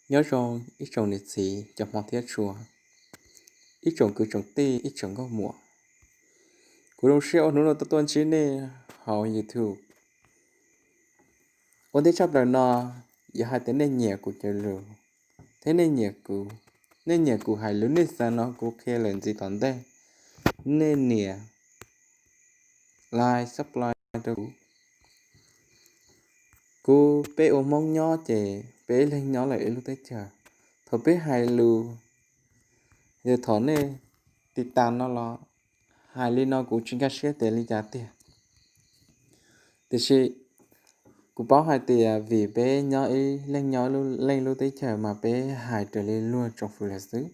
Nyob zoo ib tsoom niam txiv cov hmov thiab tshua, ib tsoom kwv tsoom tij, ib tsoom nkauj muam. Kuv zoo siab uas hnub no tuaj tuaj ntsib nej hauv YouTube. Ua ntej tshaj plaws no, yog hais tias nej nyiam kuv cov lus, thiab nej nyiam kuv, nej nyiam kuv hais lus, nej xav no kuv qhia lawm ntxiv tom ntej, nej nias like, subscribe rau kuv. Kuv, peb ua Hmoob nyob ces peb ib leeg nyob lawm ib lub teb chaws. Thaum peb hais lus, yog thaum nej tiv tas no los, hais li no kuv tsis nkag siab tias li cas tiag. Tiam sis kuv paub hais tias vim peb nyob ib leeg nyob leej lub teb chaws mas peb hais raws li luag tsoom fwv lawm xwb.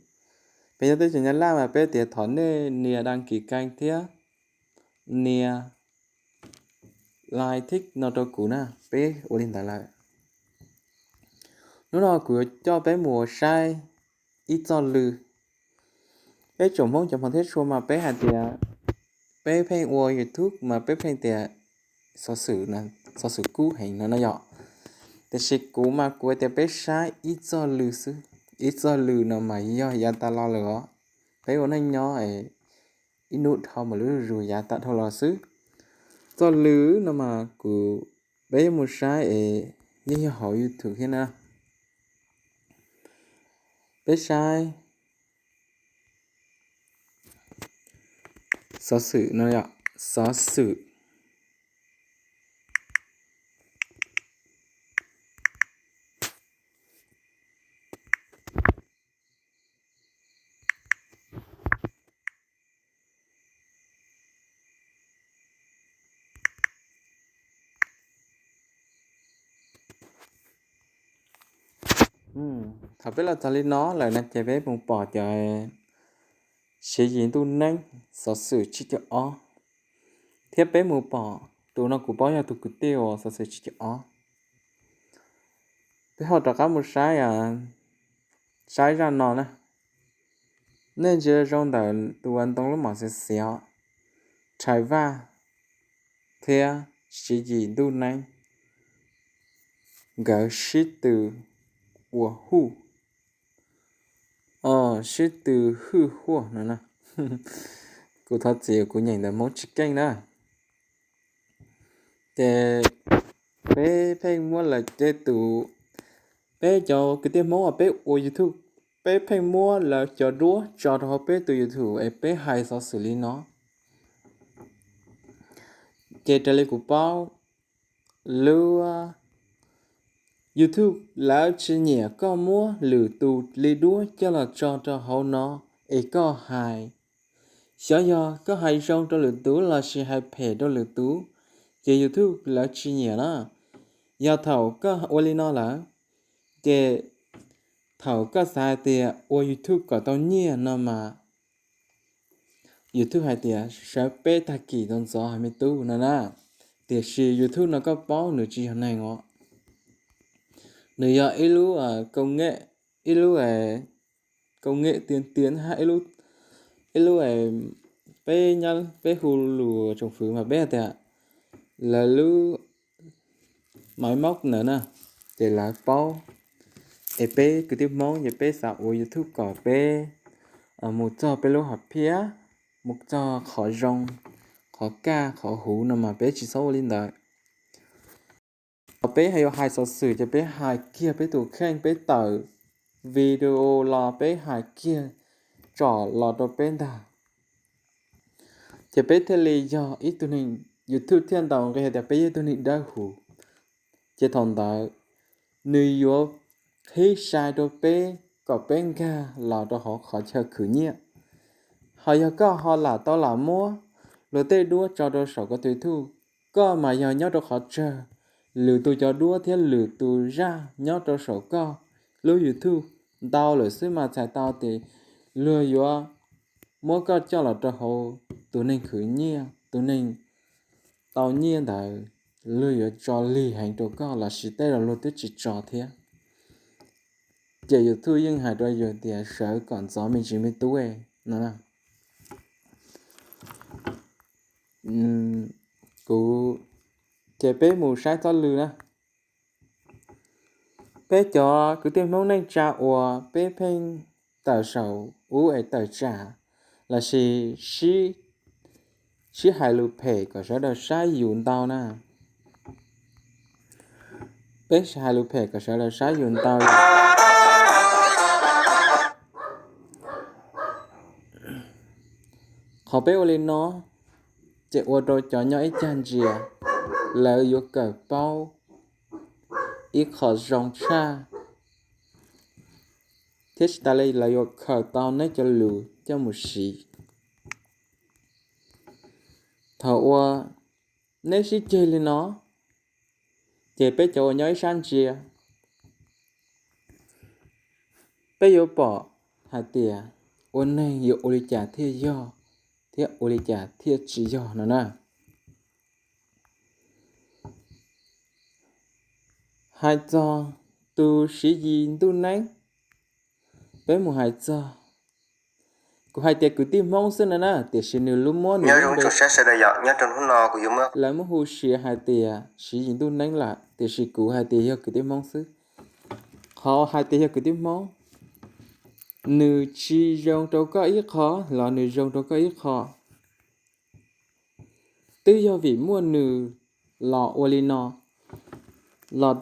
Peb nyob teb chaws Nyab Laj mas peb tias thov nej nias đăng ký kênh thiab nias like, thích no rau kuv na, peb ua li ntawd lawm. Hnub no kuv yuav coj peb mus saib ib txoj lw. Peb tsoom Hmoob cov hmov thiab tshua mas peb hais tias, peb pheej ua YouTube mas peb pheej tias xov xwm, xov xwm kub heev no no yom. Tiam sis kuv mas kuv tias peb saib ib txoj lw xwb, ib txoj lw no mas yog yav tas los lawm os. Peb ua neej nyob es ib hnub dhau mas lub zuj zus yav tas dhau los xwb. Txoj lw no mas kuv, peb yuav mus saib es yeej yog hauv YouTube thiab na. Peb saib xov xwm no yom, xov xwm. Thaum peb los txog li no lawm no ces peb mus pom cov Siv Yis Ntuj Neeb xov xwm tsib caug ob, thiab peb mus pom tus no kuv paub yog tus kwv tij uas xov xwm tsib caug ob. Peb ho rov qab mus saib, saib zaj no na. Nej ntsia zoo ntawm tus uas ntoo lub mom xiav xiav, Rhais Vaj thiab Siv Yis Ntuj Neeb nkawd sib tw ua huj, sib tw hwj huaj no na. Kuv thov txim kuv nyeem ntawv Hmoob tsis keej na. Ces peb pheej muab lawv tej tus, peb cov kwv tij Hmoob uas peb ua YouTube, peb pheej muab lawv cov duab tso rau hauv peb tus YouTube es peb hais xov xwm li no. Ces raws li kuv paub, lub YouTube lawv tsis nyiam koj muab lwm tus li duab coj los tso rau hauv no es koj hais. Xyov yog koj hais zoo rau lwm tus lossis hais phem rau lwm tus, ces YouTube lawv tsis nyiam na. Yog thaum koj ua li no lawm, ces thaum koj xav hais tias ua YouTube kom tau nyiaj no mas YouTube hais tias sawv peb tag kis tau ntxov hais me tub no na. Tiam sis YouTube no koj paub nws tsis yog neeg os. Nws yog ib lub công nghệ, ib lub công nghệ tiên tiến, ib lub, peb nyob peb hu lus tsoom fwv mas peb tias lawv lub máy móc ntawd na, ces lawv paub. Es peb kwv tij Hmoob ces peb xav ua YouTube kom peb mus txog peb lub hom phiaj, mus txog qhov zoo, qhov kaj qhov huv no mas peb tsis txhob ua li ntawd. Thaum peb yuav hais xov xwm ces peb hais kiag peb tus kheej, peb tawm video los peb hais kiag tsom los rau peb ntag. Ces peb thiaj li yog ib tug neeg, YouTube thiaj ntaus nqi hais tias peb yog ib tug neeg dawb huv. Ces thaum ntawd nws yuav qhib sai rau peb kom peb nkag los rau hauv qhov chaw khwv nyiaj. Ho yog koj ho lam tau lam muab luag tej duab tso rau saum koj tus YouTube, koj mas yog nyob rau qhov tsawg, lwm tus cov duab thiab lwm tus zaj nyob rau saum koj lub YouTube ntau lawm xwb mas txhais tau tias luag yuav muab koj coj los rau hauv tus neeg khwv nyiaj, tus neeg tau nyiaj ntawd, luag yuav tso lig heev rau koj lossis tej zaum luag twb tsis tso thiab. Ces YouTube yeej hais rau yus tias sawv kom ntxov me ntsis me tub no. Kuv, ces peb mus saib txoj lw na. Peb cov kwv tij Hmoob neej tsa uas peb pheej tawm saum ub es tawm tsam lossis sib hais lus phem kom sawv daws saib yus ntau na. Peb sib hais lus phem kom sawv daws saib yus ntau. Qhov peb ua li no ces ua rau cov nyob ib cag ntsia lawv yuav kawm paub ib qho zoo tshaj, thiab tsis tas li lawv yuav khaws tau neb cov lus coj mus siv. Thaum uas neb sib ceg li no, ces peb cov uas nyob ib sab ntsia, peb yuav pom hais tias ua neeg yuav ua li cas thiaj yog thiab ua li cas thiaj tsis yog no na. Hais txog tus Siv Yis Ntuj Neeb, peb mus hais txog, kuv hais tias kwv tij Hmoob xwb no na, tiam sis nws lub muab nws, lawv muab hu siav hais tias Siv Yis Ntuj Neeb lawm, tiam sis kuv hais tias yog kwv tij Hmoob xwb. Qhov hais tias yog kwv tij Hmoob, nws tsis zoo rau koj ib qho los nws zoo rau koj ib qho. Twb yog vim muaj nws los ua li no, los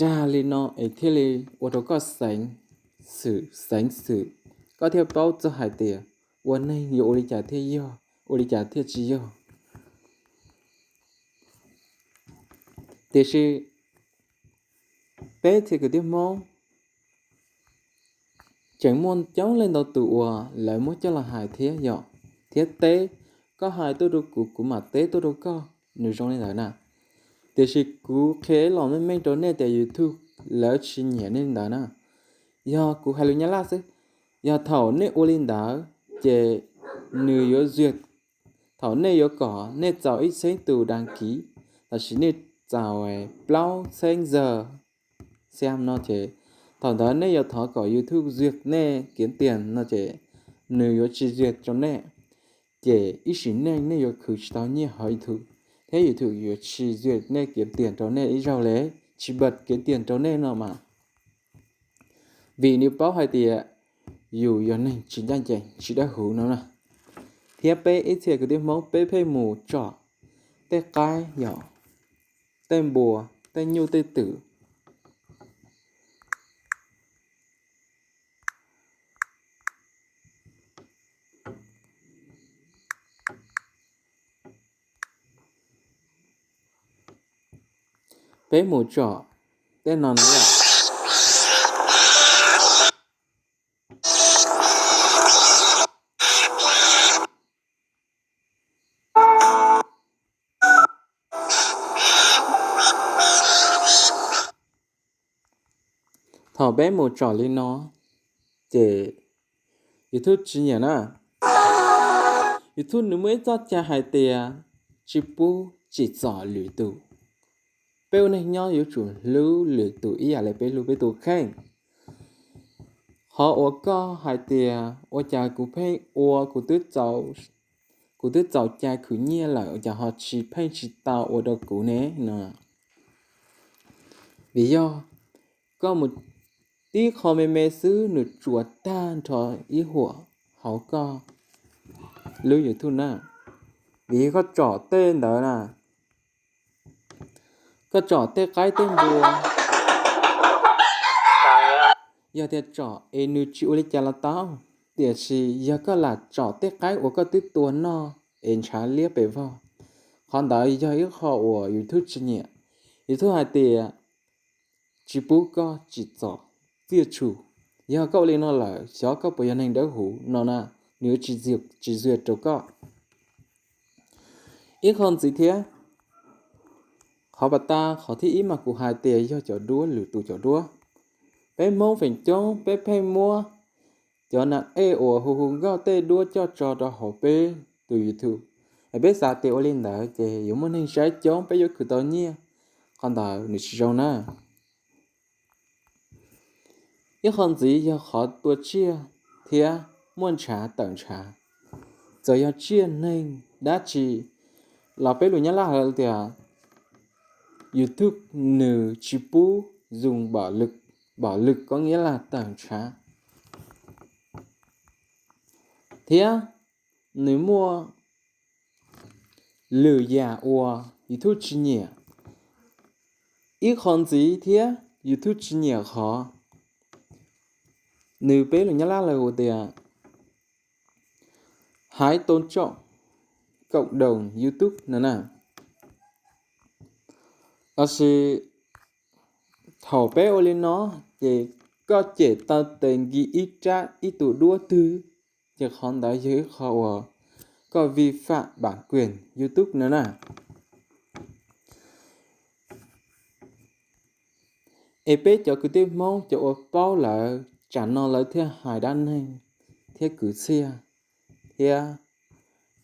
rag li no es thiaj li ua rau koj xeev xwm, xeev xwm, koj thiaj paub txog hais tias ua neeg yuav ua li cas thiaj yog, ua li cas thiaj tsis yog. Tiam sis peb txhia kwv tij Hmoob tseem muaj coob leej ntau tus uas lawv muab coj los hais thiab yom, thiab teb, koj hais tuaj rau kuv, kuv mam teb tuaj rau koj, nws zoo li ntawd na. Tiam sis kuv qhia ib los meej meej rau nej tias YouTube lawv tsis nyiam nej li ntawd na. Yog kuv hais lus Nyab Laj xwb, yog thaum nej ua li ntawd ces nws yuav, thaum nej yuav kom nej txaus ib txheeb tus đăng ký, lossis nej txaus plaub txheeb zag xiam no ces thaum ntawd nej yuav thov kom YouTube duyệt nej kiếm tiền no ces nws yuav tsis duyệt rau nej, ces ib sim neej nej yuav khwv tsis tau nyiaj hauv YouTube, thiab YouTube yuav tsis duyệt nej kiếm tiền rau nej ib zaug li, tsis bật kiếm tiền rau nej no mas. Vim nws paub hais tias yus yog neeg tsis ncaj ncees tsis dawb huv no na. Thiab peb ib txhia kwv tij Hmoob peb pheej mus tsom tej qaib yom, tej npua, tej nyuj tej twm. Peb mus tsom tej no na yom. Thaum peb mus tsom li no ces YouTube tsis nyiam na. YouTube nws muaj ib txoj cai hais tias tsis pub tsim txom lwm tus. Peb ua neeg nyob yuav tsum hlub lwm tus ib yam li peb hlub peb tus kheej. Qhov uas koj hais tias ua cas kuv pheej ua, kuv twb txaus cai khwv nyiaj lawm ua cas ho tsis pheej tsis tau ua rau kuv ne no? Vim yog koj mus tib qho me me xwb nws tsuas tag nrho ib huam hauv koj lub YouTube na. Vim koj tsom tej ntawd na, koj tsom tej qaib tej npua, yog tias tsom es nws tsis ua li cas los tau, tiam sis yog koj lam tsom tej qaib uas koj twb tua noj es ntshav liab pes vog, qhov ntawd yog ib qho uas YouTube tsis nyiam. YouTube hais tias tsis pub koj tsim txom txiaj tshu. Yog koj ua li no lawm xyov koj puas yog neeg dawb huv no na, nws yuav tsis duyệt rau koj. Ib qho ntxiv thiab, qhov pas tas qhov thib ib mas kuv hais tias yog cov duab, lwm tus cov duab. Peb Hmoob feem coob peb pheej muab cov nas ej uas hu hu nkauj tej duab coj tso rau hauv peb tus YouTube, es peb xav tias ua li ntawd ces yuav muaj neeg saib coob peb yuav khwv tau nyiaj. Qhov ntawd nws tsis zoo na. Ib qho ntxiv yog qhov tua tsiaj thiab muaj ntshav tawm ntshav. Txawm yog tsiaj neeg dab tsi los peb lus Nyab Laj hais tias YouTube nws tsis pub dùng bạo lực. bạo lực có nghĩa là tawm ntshav, thiab nws muaj lwm yam uas YouTube tsis nyiam. Ib qho ntxiv thiab YouTube tsis nyiam qhov nws peb lus Nyab Laj lawv hu tias hãy tôn trọng cộng đồng YouTube no na. Tab sis thaum peb ua li no ces koj cem taw tes nkim ib rab ib tug duab twg, ces qhov ntawd yog ib qho uas koj vi phạm bản quyền YouTube no na. Es peb cov kwv tij Hmoob cov uas paub lawm tsam no lawv thiaj hais dab neeg thiab kwv txhiaj thiab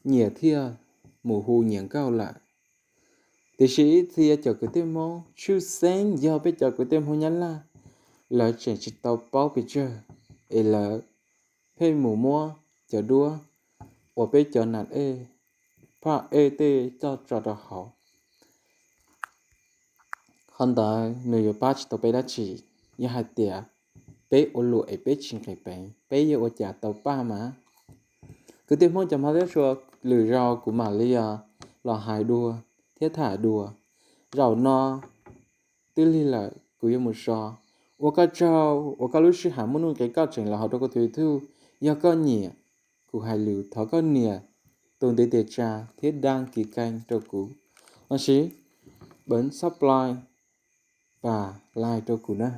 nyias thiaj mus hu nyias nkauj lawm. Tiam sis ib txhia cov kwv tij Hmoob tshwj xeeb yog peb cov kwv tij Hmoob Nyab Laj, lawv tseem tsis tau paub pes tsawg, es lawv pheej mus muab cov duab uas peb cov nas ej, phaj ej tej coj tso rau hauv. Qhov ntawd nws yuav pab tsis tau peb dab tsi. Yog hais tias peb ua luam es peb tsis nqis peev, peb yuav ua cas tau paj mas? Kwv tij Hmoob cov Hmoob thiab txhua, lwm zaus kuv mam li los hais dua thiab tham dua. Zaum no twb lig lawm, kuv yuav mus so. Ua koj tsaug uas koj lub sij hawm muaj nuj nqis koj tseem los hauv rau kuv tus YouTube. Yog koj nyiam kuv hais lus, thov koj nias tus ntiv tes tsa thiab đăng ký kênh rau kuv, los sis bấm subscribe và like rau kuv na.